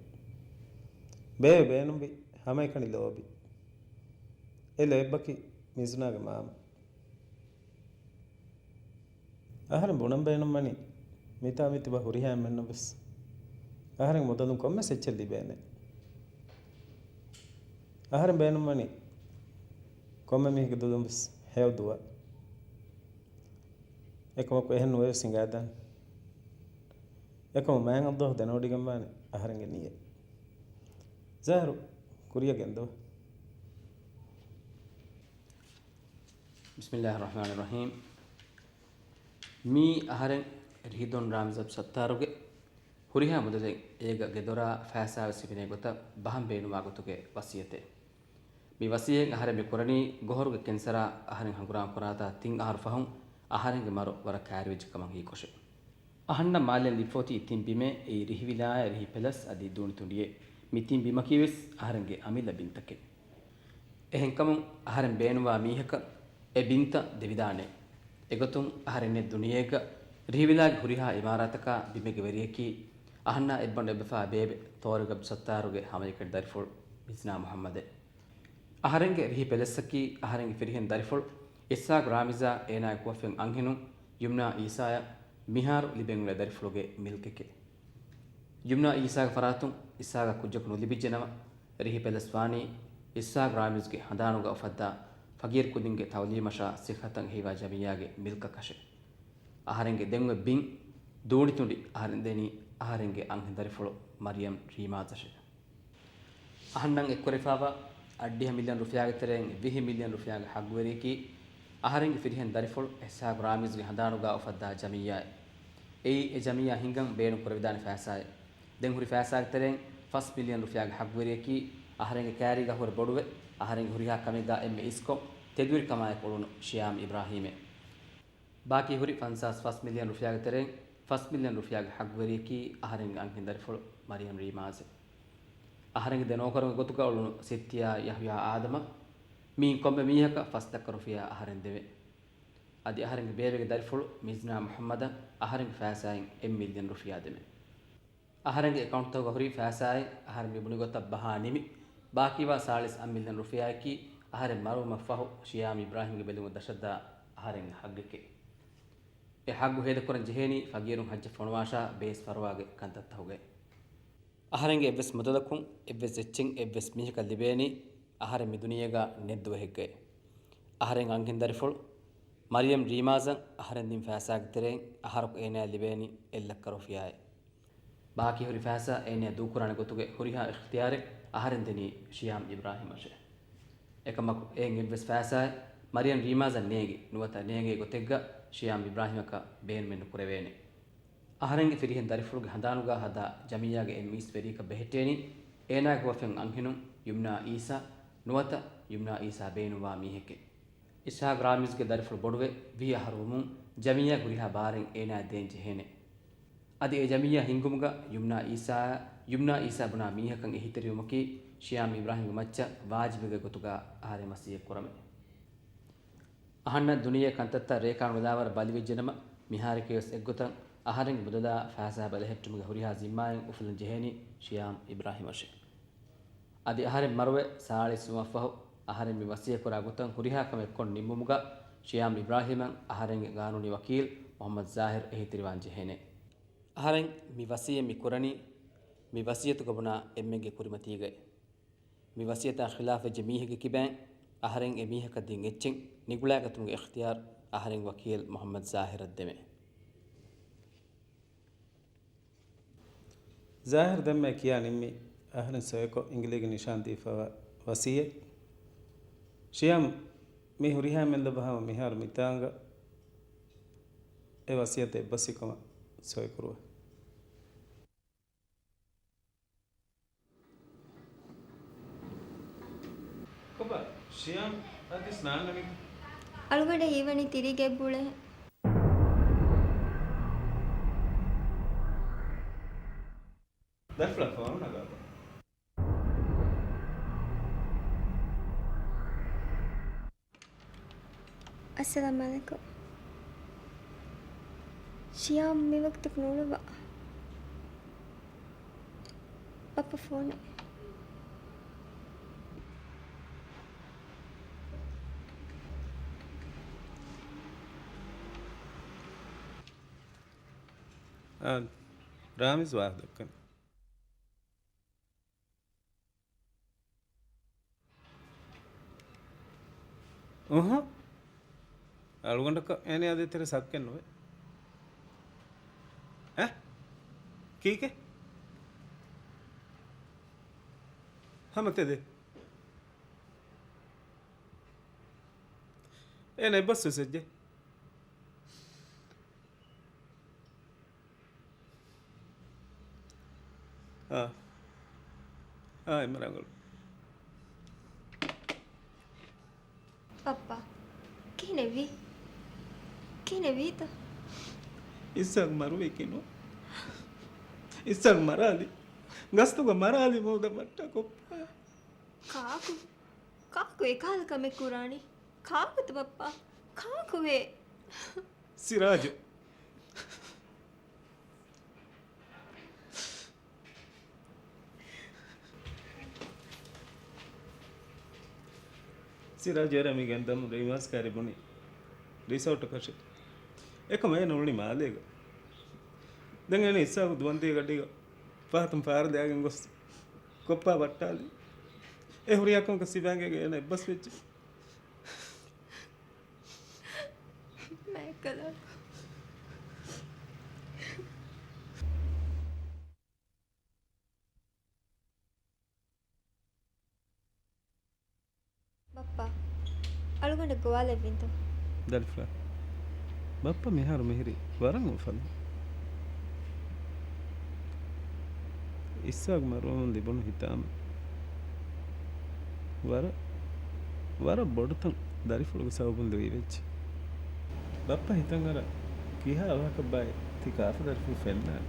ބޭބެ ބޭނުންވީ ހަމައެކަނި ލޯބި. އެ ލޯތްބަކީ މިޒްނާގެ މާމަ. އަހަރެން ބުނަން ބޭނުންވަނީ، މިތާ މިތިބާ ހުރިހާ އެންމެންނަށްވެސް އަހަރެން މުދަލުން ކޮންމެސް އެއްޗެއް ލިބޭނެ. އަހަރެން ބޭނުންވަނީ، ކޮންމެ މީހެއްގެ ދުލުންވެސް ހެޔޮ ދުވަ. އެކަމަކު އެހެން ނުވެވެސް ހިނގާދާނެ. އެކަމު މާތް ﷲ ދެނެވޮޑިގެންވާނެ އަހަރެންގެ ނިޔަތް. ޒާހިރު، ކުރިއަށް ގެންދަވާ. بسم الله الرحمن الرحيم. މީ އަހަރެން ރިހިދޮން ރާމިޒް އަބްދުއްސައްތާރުގެ ހުރިހާ މުދަލެއް އޭގަ ގެދޮރާ ފައިސާވެސް ހިފިނޭ ގޮތަށް ބަހަން ބޭނުންވާ ގޮތުގެ ވަސިއްޔަތެއް. މި ވަސިއްޔަތް އަހަރެން މި ކުރަނީ ގޮހޮރުގެ ކެންސަރާ އަހަރެން ހަނގުރާމަ ކުރާތާ ތިން އަހަރު ފަހުން އަހަރެންގެ މަރު ވަރަށް ކައިރިވެއްޖެ ކަމަށް ހީކޮށެއް. އަހަންނަށް މާލެއިން ލިބިފައޮތީ ތިން ބިމޭ، އެއީ ރިހިވިލާއޭ، ރިހި ޕެލަސް އަދި ދޫނިތުނޑިއޭ. މި ތިން ބިމަކީވެސް އަހަރެންގެ އަމިއްލަ ބިންތަކެއް. އެހެންކަމުން އަހަރެން ބޭނުންވާ މީހަކަށް އެ ބިންތައް ދެވިދާނެ. އެގޮތުން އަހަރެން އިންނެ ދުނިޔޭގަ ރިހިވިލާގެ ހުރިހާ އިމާރާތަކާ ބިމެއްގެ ވެރިޔަކީ އަހަންނާ އެއްބަނޑު އެއްބަފާ ބޭބެ ތޯރިގް އަބްދުއްސައްތާރުގެ ހަމައެކަނި ދަރިފުޅު މިޒްނާ މުޙައްމަދެއް. އަހަރެންގެ ރިހި ޕެލަސްއަކީ އަހަރެންގެ ފިރިހެން ދަރިފުޅު އިސްހާގް ރާމިޒާ އޭނާގެ ކުއްވަފެން އަންހެނުން ޔުމްނާ އީސާޔަށް މިހާރު ލިބެން އުޅޭ ދަރިފުޅުގެ މިލްކެކޭ. ޔުމްނާ އީސާގެ ފަރާތުން އިސްހާގަށް ކުއްޖަކު ނުލިބިއްޖެނަމަ، ރިހި ޕެލަސް ވާނީ އިސްހާގް ރާމިޒްގެ ހަނދާނުގަ އުފައްދާ ފަގީރު ކުދިންގެ ތައުލީމަށާ ސިއްހަތަށް ހީވާ ޖަމިއްޔާގެ މިލްކަކަށެ. އަހަރެންގެ ދެން އޮތް ބިން ދޫނިތުނޑި އަހަރެން ދެނީ އަހަރެންގެ އަންހެން ދަރިފުޅު މަރިޔަމް ރީމާޒަށެ. އަހަންނަށް އެއްކުރެވިފާވާ އަށްޑިހަ މިލިއަން ރުފިޔާގެ ތެރެއިން ވިހި މިލިއަން ރުފިޔާގެ ހައްގުވެރިއަކީ އަހަރެންގެ ފިރިހެން ދަރިފުޅު އިސްހާގް ރާމިޒްގެ ހަނދާނުގަ އުފައްދާ ޖަމިއްޔާއެއް. އެއީ އެ ޖަމިއްޔާ ހިންގަން ބޭނުން ކުރެވިދާނެ ފައިސާއެއް. ދެން ހުރި ފައިސާގެ ތެރެއިން ފަސް މިލިއަން ރުފިޔާގެ ހައްގުވެރިއަކީ އަހަރެންގެ ކައިރީގަ ހުރި ބޮޑުވެ، އަހަރެންގެ ހުރިހާ ކަމެއްގަ އެންމެ އިސްކޮށް، ތެދުވެރި ކަމާއެކު އުޅުނު ޝިޔާމް އިބްރާހީމެއް. ބާކީ ހުރި ފަންސާސް ފަސް މިލިއަން ރުފިޔާގެ ތެރެއިން ފަސް މިލިއަން ރުފިޔާގެ ހައްގުވެރިއަކީ އަހަރެންގެ އަންހެން ދަރިފުޅު މަރިޔަމް ރީމާޒެއް. އަހަރެންގެ ދެ ނޯކަރުންގެ ގޮތުގަ އުޅުނު ސިއްތިޔާ ޔަޙްޔާ އާދަމަށް މިއިން ކޮންމެ މީހަކަށް ފަސް ލައްކަ ރުފިޔާ އަހަރެން ދެވޭ. އަދި އަހަރެންގެ ބޭބެގެ ދަރިފުޅު މިޒްނާ މުޙައްމަދަށް އަހަރެންގެ ފައިސާއިން އެއް މިލިއަން ރުފިޔާ ދެމޭ. އަހަރެންގެ އެކައުންޓްތަކުގަ ހުރި ފައިސާއިން އަހަރެން މި ބުނި ގޮތަށް ބަހާ ނިމި، ބާކީވާ ސާޅީސް އަށް މިލިއަން ރުފިޔާއަކީ އަހަރެން މަރުވުމަށްފަހު ޝިޔާމް އިބްރާހީމްގެ ބެލުމަށް ދަށަށްދާ އަހަރެންގެ ހައްގެކޭ. އެ ހައްގު ހޭދަކުރަން ޖެހޭނީ ފަގީރުން ހައްޖަށް ފޮނުވާށާ ބޭސް ފަރުވާގެ ކަންތައްތަކުގައި. އަހަރެންގެ އެއްވެސް މުދަލަކުން އެއްވެސް އެއްޗެއް އެއްވެސް މީހަކަށް ލިބޭނީ އަހަރެން މި ދުނިޔޭގަ ނެތް ދުވަހެއްގައި. އަހަރެން އަންހެން ދަރިފުޅު މަރިޔަމް ރީމާޒަށް އަހަރެން ދިން ފައިސާގެ ތެރެއިން އަހަރަކު އޭނާއަށް ލިބޭނީ އެއް ލައްކަ ރުފިޔާއެއް. ބާކީ ހުރި ފައިސާ އޭނާ ދޫކުރާނެ ގޮތުގެ ހުރިހާ އިޚްތިޔާރެއް އަހަރެން ދެނީ ޝިޔާމް އިބްރާހީމަށެ. އެކަމަކު އެއިން އެއްވެސް ފައިސާއެއް މަރިޔަމް ރީމާޒަށް ނޭނގި ނުވަތަ ނޭނގޭ ގޮތެއްގަ ޝިޔާމް އިބްރާހީމަކަށް ބޭނުމެއް ނުކުރެވޭނެ. އަހަރެންގެ ފިރިހެން ދަރިފުޅުގެ ހަނދާނުގަ ހަދާ ޖަމިއްޔާގެ އެންމެ އިސް ވެރިޔަކަށް ބެހެއްޓޭނީ އޭނާގެ ކުއްވަފެން އަންހެނުން ޔުމްނާ އީސާ ނުވަތަ ޔުމްނާ އީސާ ބޭނުންވާ މީހެކޭ. އިސްހާގް ރާމިޒްގެ ދަރިފުޅު ބޮޑުވެ ވިހި އަހަރު ވުމުން ޖަމިއްޔާގެ ހުރިހާ ބާރެއް އޭނާއަށް ދޭން ޖެހޭނެ. އަދި އެ ޖަމިއްޔާ ހިންގުމުގަ ޔުމްނާ އީސާއާ ޔުމްނާ އީސާ ބުނާ މީހަކަށް އެހީތެރިވުމަކީ ޝިޔާމް އިބްރާހީމްގެ މައްޗަށް ވާޖިބެއްގެ ގޮތުގަ އަހަރެން ވަސިއްޔަތް ކުރަމެވެ. އަހަންނަށް ދުނިޔެ ކަންތައްތައް ރޭކާނުލާވަރަށް ބަލިވެއްޖެނަމަ، މިހާރަކީވެސް އެއްގޮތަށް އަހަރެންގެ މުދަލާ ފައިސާ ބެލެހެއްޓުމުގެ ހުރިހާ ޒިންމާއެއް އުފުލަން ޖެހޭނީ ޝިޔާމް އިބްރާހިމަށޭ. އަދި އަހަރެން މަރުވެ ސާޅީސް ވުމަށްފަހު، އަހަރެން މި ވަސިއްޔަތްކުރާ ގޮތަށް ހުރިހާ ކަމެއް ކޮށް ނިންމުމުގަ، ޝިޔާމް އިބްރާހިމަށް އަހަރެންގެ ގާނޫނީ ވަކީލް މުހައްމަދު ޒާހިރު އެހީތެރިވާން ޖެހޭނެ. އަހަރެން މި ވަސިއްޔަތް މި ކުރަނީ، މި ވަސިއްޔަތުގަ ބުނާ އެންމެންގެ ކުރިމަތީގައި. މި ވަސިއްޔަތާ ޚިލާފްވެއްޖެ މީހެއްގެ ކިބައިން އަހަރެން އެ މީހަކަށް ދިން އެއްޗެއް ނިގުޅާގަތުމުގެ އިޚްތިޔާރު އަހަރެން ވަކީލް މުހައްމަދު ޒާހިރަށް ދެމޭ. ޒާހިރު ދެންމެ ކިޔާ ނިންމީ އަހަރެން ސޮއެކޮށް އިނގިލީގެ ނިޝާން ދީފައިވާ ވަސިއްޔަތް. ޝިޔާމް މި ހުރިހާ އެންމެން ލައްވާ ހަމަ މިހާރު މިތާނގަ އެ ވަސިއްޔަތް އެއްބަސްވިކަމަށް ސޮއިކުރުވޭ. ކޮބާ، ޝިޔާމް އަދިސް ނާންނަނީ؟ އަޅުގަނޑަށް ހީވަނީ ތިރީގެ ބުޅޭ. ދަރިފުޅާ ފޯނު ނަގާބަ. އައްސަލާމް އަލައިކުމް. ޝިޔާމް މި ވަގުތަކު ނޫޅުއްވާ. ބައްޕަ ފޯނެއް. އާނ، ރާމިޒް ވާހަކަ ދައްކަނީ. އުހު. އަޅުގަނޑަކަށް އޭނަ އަދި ތެރެ ސައްކެއް ނުވޭ. އެ؟ ކީކޭ؟ ހަމަ ތެދޭ. އޭނަ އެއްބަސްވެސް ވެއްޖެ. އާ. އާ، އެންމެ ރަނގަޅު. ބައްޕާ، ކިހިނެއްވީ؟ ކިހިނެއްވީތަ؟ އިސްހާގް މަރުވީކީ ނޫން. އިސްހާގް މަރާލި. ގަސްތުގަ މަރާލި މޫދަށް ވައްޓާ ކޮއްޕާ. ކާކު؟ ކާކު އެކަހަލަ ކަމެއް ކުރާނީ؟ ކާކުތަ ބައްޕާ؟ ކާކުވޭ؟ ސިރާޖު. ސިރާޖު އެރަށް މި ގެންދަމުން ރީމާސް ކައިރި ބުނި ރިސޯޓަކަށެ. އެކަމަށް އޭނަ އުޅުނީ މާލޭގަ. ދެން އޭނަ އިސްހާގު ދުވަންދީގަ ގަޑީގަ ފަހަތުން ފާރަލައިގެން ގޮސް ކޮއްޕާ ވައްޓާލި. އެ ހުރިހާ ކަމަކަށް ސިބާންގޭގަ އޭނަ އެއްބަސްވެއްޖެ. މައިކަލަކު. ބައްޕާ، އަޅުގަނޑަށް ގޮވާލެއްވިންތޯ؟ ދަރިފުޅާ، ބައްޕަ މިހާރު މިހިރީ ވަރަށް އުފަލުން. އިސްހާގް މަރުވަމުން ލިބުނު ހިތާމަ ވަރަށް، ވަރަށް ބޮޑުތަން ދަރިފުޅުގެ ސަބަބުން ލުއިވެއްޖެ. ބައްޕަ ހިތަށް އަރާ ކިހާ އަވަހަކަށްބާއޭ ތި ކާފަ ދަރިފުޅު ފެންނާނީ؟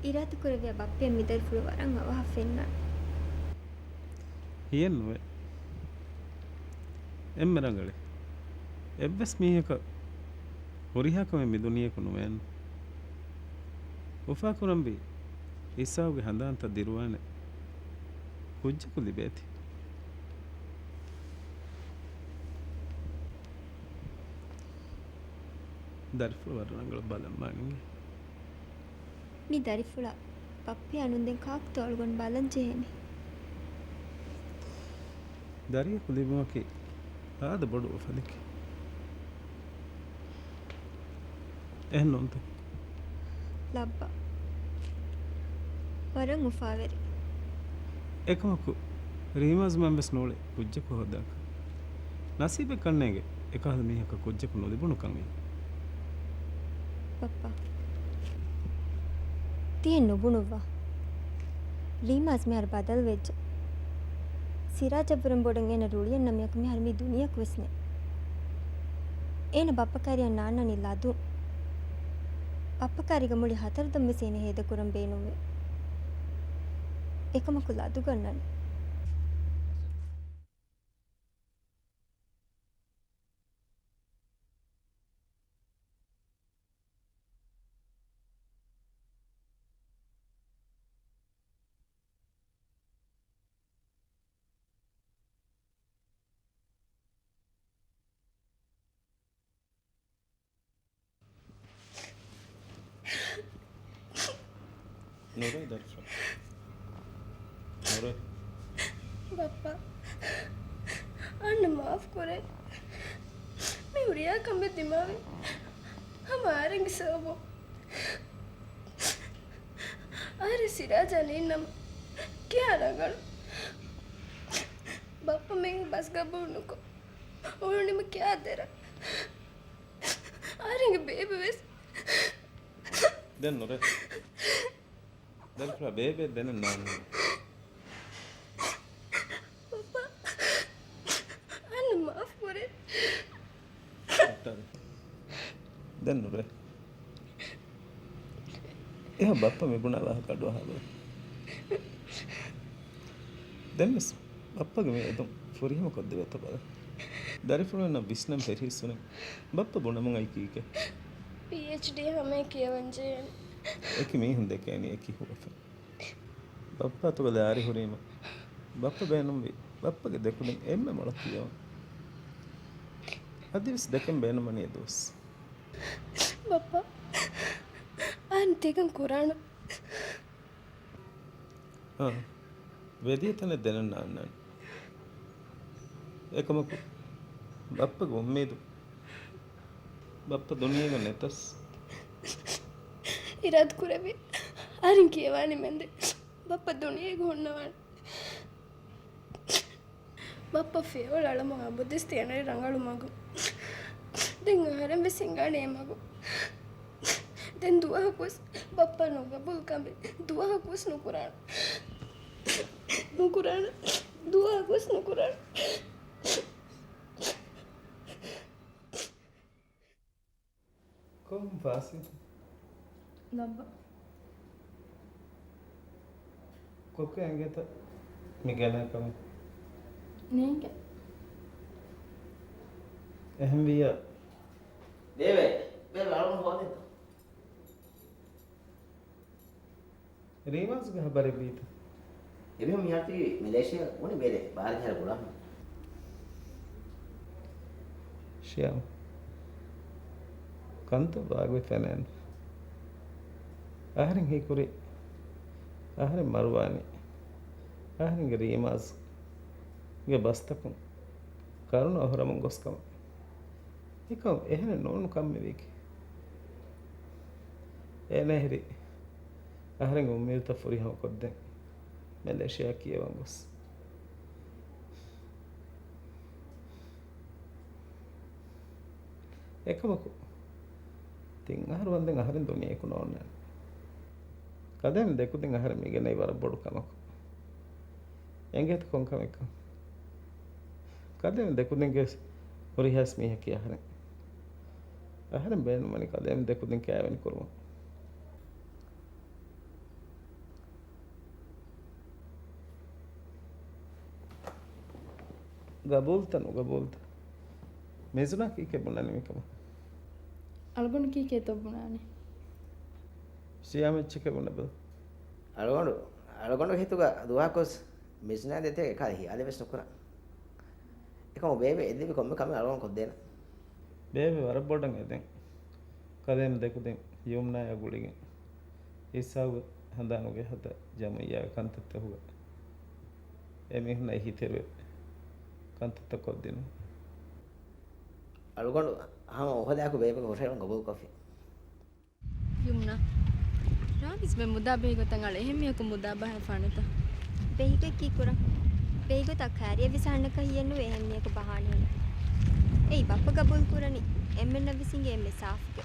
އިރާދަކުރެއްވިއްޔާ ބައްޕައަށް މި ދަރިފުޅު ވަރަށް އަވަހަށް ފެންނާނެ. ހިޔެއްނުވޭ. އެންމެ ރަނގަޅޭ. އެއްވެސް މީހަކަށް ހުރިހާ ކަމެއް މި ދުނިޔެއަކު ނުވޭނު. އުފާކުރަންވީ އިސްހާގުގެ ހަނދާންތައް ދިރުވާނެ ކުއްޖަކު ލިބޭތީ. ދަރިފުޅު ވަރަށް ރަނގަޅަށް ބަލަން މާ އިނގޭ. މި ދަރިފުޅާ ބައްޕަޔާ ނޫން ދެން ކާކުތޯ އަޅުގަނޑު ބަލަން ޖެހޭނީ. ދަރިޔަކު ލިބުމަކީ ހާދަ ބޮޑު އުފަލެކޭ. އެހެން ނޫންތަ؟ ލައްބަ. ވަރަށް އުފާވެރި. އެކަމަކު، ރީމާޒްމަން ވެސް ނޫޅެ ކުއްޖަކު ހޯދާކަށް. ނަސީބެއް ކަންނޭނގެ އެކަހަލަ މީހަކަށް ކުއްޖަކު ނުލިބުނުކަން އެއީ. ބައްޕާ. ތިހެން ނުބުނުއްވާ. ރީމާޒް މިހާރު ބަދަލުވެއްޖެ. ސިރާޖަށްވުރެން ބޮޑަށް އޭނަ ރުޅިއަންނަ މިއަކު މިހާރު މި ދުނިޔެއަކު ވެސް ނެތް. އޭނަ ބައްޕަ ކައިރިއަށް ނާންނަނީ ލަދުން. ބައްޕަ ކައިރީގަ މުޅި ހަތަރުދަން ވެސް އޭނަ ހޭދަކުރަން ބޭނުންވޭ. އެކަމަކު ލަދުގަންނަނީ. ނުރޭ ދަރިފުޅާ. ނުރޭ. ބައްޕާ، އަންނަ މާފް ކުރޭ. މި ހުރިހާ ކަމެއް ދިމާވި ހަމަ އަހަރެންގެ ސަބަބުން. އަހަރެން ސިރާޖާ ނީންނަމަ ކިޔާ ރަނގަޅު. ބައްޕަ މީ ބަސް ގަބޫލު ނުކޮށް އުޅުނީމަ ކިޔާ ދެރަ. އަހަރެންގެ ބޭބެ ވެސް. ދެން ނުރޭ. ދަރިފުޅާ ބޭބެ ދެނެއް ނާންނާނެ. ބައްޕާ، އަންނަ މާފް ކުރޭ. ދެން ނުރޭ. އެހާ ބައްޕަ މި ބުނާ ވާހަކަ އަޑުއަހާލޯ. ދެންވެސް ބައްޕަގެ މި އެދުން ފުރިހަމަ ކޮށްދެވޭތަ ބަލަ. ދަރިފުޅުންނަށް ވިސްނަން ފެށިއްސުނެ. ބައްޕަ ބުނަމުން އައި ކީކޭ؟ ޕީއެޗްޑީ ހަމައެ ކިޔަވަން ޖެހޭނެ. އެކި މީހުން ދެކޭނީ އެކި ހުވަފެން. ބައްޕާ ތުގަ ލާރި ހުރީމަ ބައްޕަ ބޭނުންވީ ބައްޕަގެ ދެކުދިން އެންމެ މޮޅަށް ކިޔަވަން. އަދިވެސް ދެކެން ބޭނުންވަނީ އެ ދުވަސް. ބައްޕާ، އަހަން ތިކަން ކުރާނަ. އާ، ވެދިޔަ ތަނެއް ދެނެއް ނާންނާނެ. އެކަމަކު ބައްޕަގެ އުއްމީދު ބައްޕަ ދުނިޔޭގަ ނެތަސް. އިރާދަ ކުރެއްވި އަހަރެން ކިޔަވާ ނިމެންދެން ބައްޕަ ދުނިޔޭގަ ހުންނަވާނެ. ބައްޕަ ފިޔަވަޅު އަޅަމުން އަބަދުވެސް ތިޔަނަރި ރަނގަޅު މަގު. ދެން އަހަރެން ވެސް ހިނގާނެ އެ މަގު. ދެން ދުވަހަކުވެސް ބައްޕަ ނުގަބޫލު ކަމެއް ދުވަހަކުވެސް ނުކުރާނަ. ނުކުރާނަ. ދުވަހަކުވެސް ނުކުރާނަ. ކޮން ފާސިތު؟ ލައްބަ. ކޮކެ އެނގޭތަ މި ގެނައި ކަމެއް؟ ނޭނގެ. އެހެންވިއްޔާ. ބޭބެ، ބޭބެ، އަޅުގަނޑު ހޯދިންތަ؟ ރީމާޒްގެ ހަބަރެއް ވީތަ؟ އެމީހުން މިހާރު ތިބީ މެލޭޝިޔާ ވަނީ ބޭރެއް ބާރަ ޖަހާ ގުޅާ ހަމަ. ޝިޔާމް، ކަންތައް ވާގޮތް ފެނޭނެ. އަހަރެން ހީކުރީ، އަހަރެން މަރުވާނީ، އަހަރެންގެ ރީމާޒްގެ ބަސްތަކުން ކަރުނަ އޮހޮރަމުން ގޮސް ކަމަށް. އެކަމް އެހެނެއް ނޫނު ކަން މިވީކީ. އޭނަ ހިރި އަހަރެންގެ އުއްމީދުތައް ފުރިހަމަ ކޮށްދޭން މެލޭޝިޔާ ކިޔަވަން ގޮސް. އެކަމަކު، ތިން އަހަރު ވަންދެން އަހަރެން ދުނިޔެއަކު ނޯންނާނެ. ކަލޭމެން ދެކުދިން އަހަރެން މިގެނައީ ވަރަށް ބޮޑު ކަމަކު. އެނގޭތަ ކޮން ކަމެއްކަން؟ ކަލޭމެން ދެކުދިންގެ ހުރިހާ މީހަކީ އަހަރެން. އަހަރެން ބޭނުންވަނީ ކަލޭމެން ދެކުދިން ކައިވެނި ކުރުމަށް. ގަބޫލްތަ ނުގަބޫލްތަ؟ މިޒުނާ ކީކޭ ބުނަނީ މިކަމަށް؟ އަޅުގަނޑު ކީކޭތޯ ބުނާނީ؟ ޝިޔާމް އެއްޗެކޭ ބުނެބަލަ. އަޅުގަނޑު، އަޅުގަނޑު ހިތުގަ ދުވަހަކުވެސް މިޒުނާ ދޭތެރޭ އެކަހަލަ ހިޔާލެއް ވެސް ނުކުރާ. އެކަމު ބޭބެ އެދެވި ކޮންމެ ކަމެއް އަޅުގަނޑު ކޮށްދޭނަން. ބޭބެ ވަރަށް ބޮޑަށް އެދެން. ކަލޭމެން ދެކުދިން ޔުމްނާޔާ ގުޅިގެން އިސްހާގު ހަނދާނުގެ ހަދަ ޖަމުއިއްޔާގެ ކަންތައްތަކުގަ އެމީހުންނަށް އެހީތެރިވެ ކަންތައްތައް ކޮށްދިނުން. އަޅުގަނޑު ހަމަ އުހަލާކު ބޭބެގެ ހުށަހެޅުން ގަބޫލުކޮށްފި. ޔުމްނާ، ރާމިޒް މެ މުދާ ބެހިގޮތަށް އަޅަ އެހެން މީހަކު މުދާ ބަހައިފާނެތަ؟ ބެހިގޮތް ކީ ކުރަން؟ ބެހިގޮތަށް ކައިރިއަށް ވިސް އަހަންނަކަށް ހިޔެއްނުވޭ އެހެން މީހަކު ބަހާނެހެން. އެއީ ބައްޕަ ގަބޫލު ކުރަނީ. އެންމެންނަށް ވިސް އިނގޭ އެންމެ ސާފުގެ.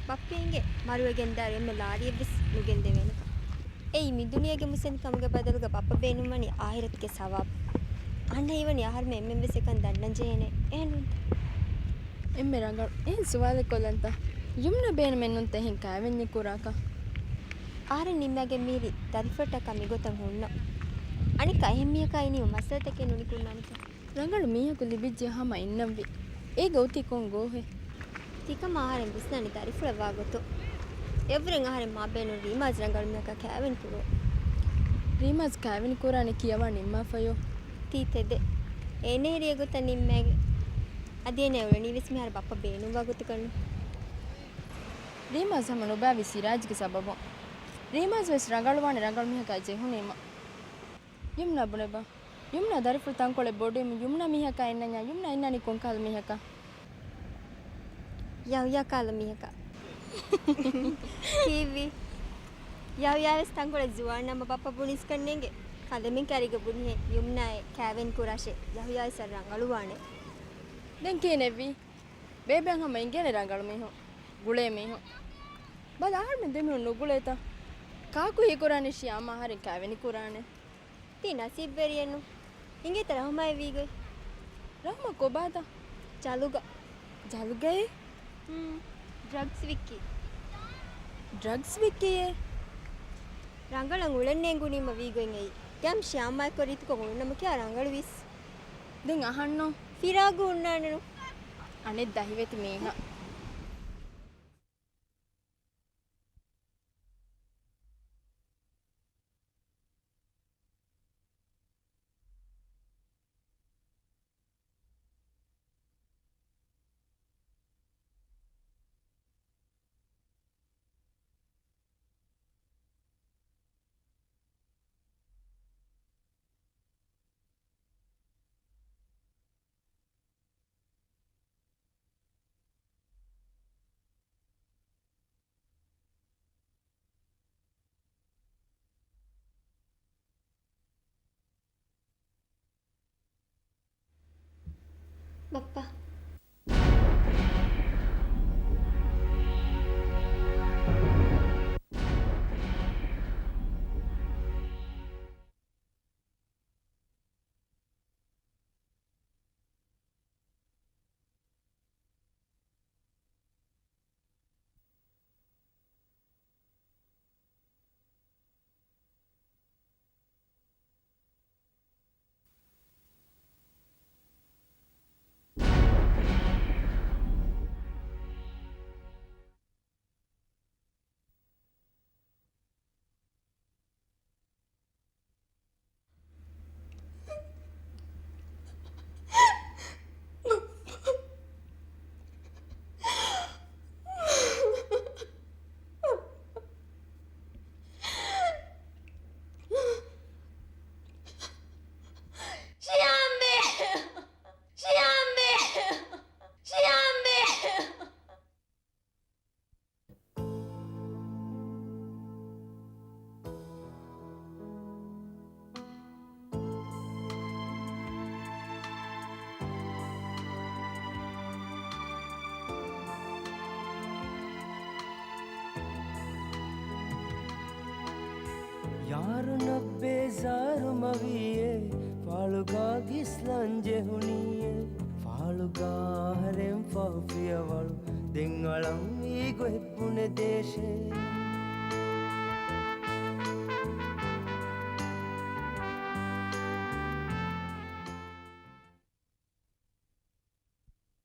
ބައްޕަ އިނގޭ މަރުވެގެންދާއިރު އެންމެ ލާރިއެއްވެސް ނުގެންދެވޭނެކަން. އެއީ މި ދުނިޔޭގެ މުސައްނި ކަމުގެ ބަދަލުގަ ބައްޕަ ބޭނުންވަނީ އާހިރަތުގެ ސަވާބު. އަހަންނަށް ހީވަނީ އަހަރުމެން އެންމެންވެސް އެކަން ދަންނަން ޖެހޭނެ. އެހެންނޫންތަ؟ އެންމެ ރަނގަޅު. އެހެން ސުވާލެއް ކޮށްލަންތަ؟ ޔުމްނާ ބޭނުމެއްނޫންތަ އެހެން ކައިވެންޏެއް ކުރާކަށް. އަހަރެން ނިންމާގެން މިހިރީ ދަރިފުޅަށްޓަކާ މިގޮތަށް ހުންނަން. އަނެއްކާ އެހެން މީހަކާ އިނީ މައްސަލަތަކެއް ނުނިކުންނާނެތަ؟ ރަނގަޅު މީހަކު ލިބިއްޖެ ހަމަ އިންނަންވީ. އޭގަ އޮތީ ކޮން ގޯހެއް؟ ތިކަމާ އަހަރެން ވިސްނާނީ ދަރިފުޅަށް ވާ ގޮތުން. އެއަށްވުރެން އަހަރެން މާބޭނުން ރީމާޒް ރަނގަޅު މީހަކާ ކައިވެނި ކުރުން. ރީމާޒް ކައިވެނި ކުރާނެ ކިޔަވާ ނިންމާފަޔޯ. ތީ ތެދެއް. އޭނަ ހިރި އެގޮތަށް ނިންމައިގެން. އަދި އޭނަ އުޅެނީވެސް މިހާރު ބައްޕަ ބޭނުންވާ ގޮތަކަށްނު. ރީމާޒް ހަމަ ނުބާވީ ސިރާޖްގެ ސަބަބުން. ރީމާޒް ވެސް ރަނގަޅުވާނެ ރަނގަޅު މީހަކާ ޖެހުނީމަ. ޔުމްނާ ބުނެބަ. ޔުމްނާ ދަރިފުޅު ތަންކޮޅެއް ބޮޑުވީމަ ޔުމްނާ މީހަކާ އިންނަންޏާ ޔުމްނާ އިންނާނީ ކޮންކަހަލަ މީހަކާ؟ ޔަހުޔާ ކަހަލަ މީހަކާ. ކީއްވި؟ ޔަހުޔާ ވެސް ތަންކޮޅެއް ޒުވާން ނަމަ ބައްޕަ ބުނިސްކަން ނޭނގެ. ކަލޭމެން ކައިރީގަ ބުނިހޭ ޔުމްނާއެއް ކާވެން ކުރާށޭ. ޔަހުޔާ ވެސް އަށް ރަނގަޅުވާނެ. ދެން ކިހިނެއްވީ؟ ބޭބެއަށް ހަމަ އިނގޭނެ ރަނގަޅު މީހުން، ގުޅޭ މީހުން. ބަލަ އަހަރުމެން ދެމީހުން ނުގުޅޭތަ؟ ކާކު ހީކުރާނެ ޝިޔާމާ އަހަރެން ކާވެނި ކުރާނެ. ތީ ނަސީބުވެރިއެއްނު. އިނގޭތަ ރަހުމާއެއް ވީގޮތް؟ ރަހުމާ ކޮބާތަ؟ ޖަލުގަ. ޖަލުގައޭ؟ ހުން. ޑްރަގްސް ވިއްކީ. ޑްރަގްސް ވިއްކީއޭ؟ ރަނގަޅަށް އުޅެން ނޭނގުނީމަ ވީގޮތް އެއީ. ދެން ޝިޔާމާއެއްކޮށް ރީތިކޮށް އުޅުނަމަ ކިޔާ ރަނގަޅުވީސް. ދެން އަހަންނު. ފިރާގު ހުންނާނެނު. އަނެއް ދަހިވެތި މީހާ. ބައްޕަ. ޝިޔާމޭ! ޝިޔާމޭ! ޝިޔާމޭ! ޔާރުންނަށް ބޭޒާރު މަވީއޭ، ފާޅުގާ ގިސްލަން ޖެހުނީއޭ. ފާޅުގާ އަހަރެން ފަހު ފިޔަވަޅު، ދެން އަޅަން ވީ ގޮތް ބުނެދޭށޭ.